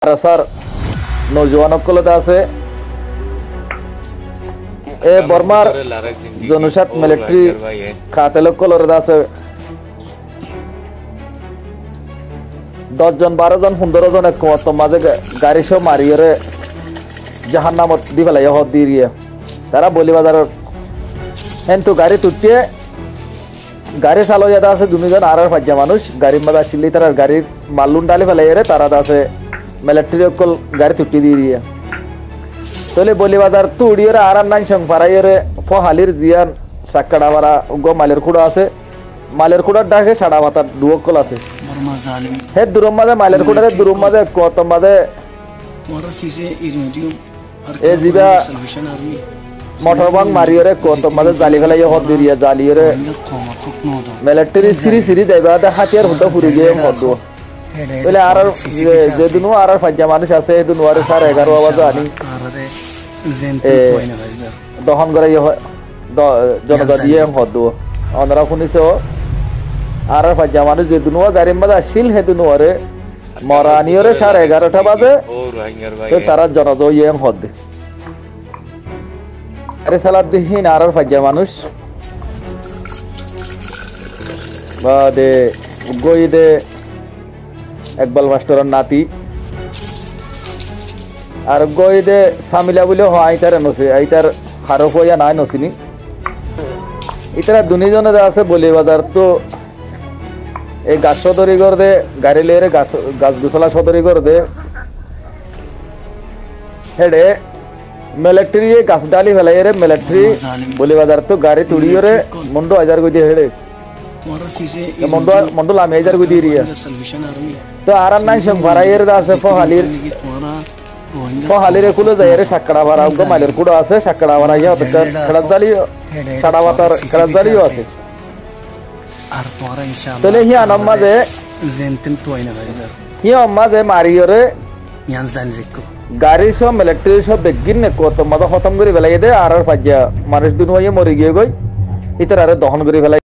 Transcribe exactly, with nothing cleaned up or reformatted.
Madrasar noujuwan ókkol de asé, e Bormar zonusat militari katel ókkolore de asé, doc zon, baró zon, fundóro zon ek kuwattor mazé ga-, gari só mariyóre jahannamot di félaiye hoódde eriya. Tará Boli Bazaror héntu gari tuitthe, gari saloiya de asé dunizon, añárar faijja manúic garir mazé accíl, ítarar garir mallún dháli félaiyóre tará de asé militari ókkol gari tuitthe di eriya. Tóile Boli Bazarttu uçíyóre añárar Náincong faraiyóre Fóhalir ziyán Sakkaçafara uggúa mailor kúça asé, mailor kúçar dháke Saçafatar dhu ókkol asé. Hé duror mazé, mailor kúçar hé duror mazé, ek kuwattor mazé e zibá motor bank mariyóre kuwattor mazé zali félaiye hoódde eriya, zaliyóre militari siri siri zaiba de hátiyar fudda furi giyé hoódde. Tóile añárar ze, ze dunúwa añárar faijja manúic asé, hé dunúware sáre egaró bazé aní e, dohón goráiye ho-, do-, zonoza diyé hoódde. Onora fúniso, añárar faijja manúic ze dunúwa garir mazé accíl, hé dunúware mora aniyóre sáre egaró bazé, te tará zonoza óiye hoódde. Gari saladde hín añárar faijja manúic. Baade uggúa óiye de Ekbal mastoror nati. Ar uggúa óiye de Samila buli hoó, añí tarare no si-, añí tar haró fuain añí no siní. Ítara dunizone de asé Boli Bazarttu e gas sodori goré de, gari loiyóre gas, gas gusala sodori goré de. Héçe militariye gas dháli félaiyóre militari Boli Bazarttu gari tuçíyóre Mondu aizar goi de héçe. Mondu, Mondu lami aizar goi de eriya. Te añárar Náincong faraiyóre de asé Fóhalir, Fóhalir ekule zaiyóre Sakkaçafara uggúa mailor kúça asé, Sakkaçafara yó Keçazzali, Saçafatar Keçazzali yó asé. Tóile híyanor mazé, híyanor mazé mariyóre gari só militari só beggín ne kuwattor mazé hótom gorí félaiye de añárar faijja manúic dunúwaye mori giyé goi, ítarare dohón gorí félaiye.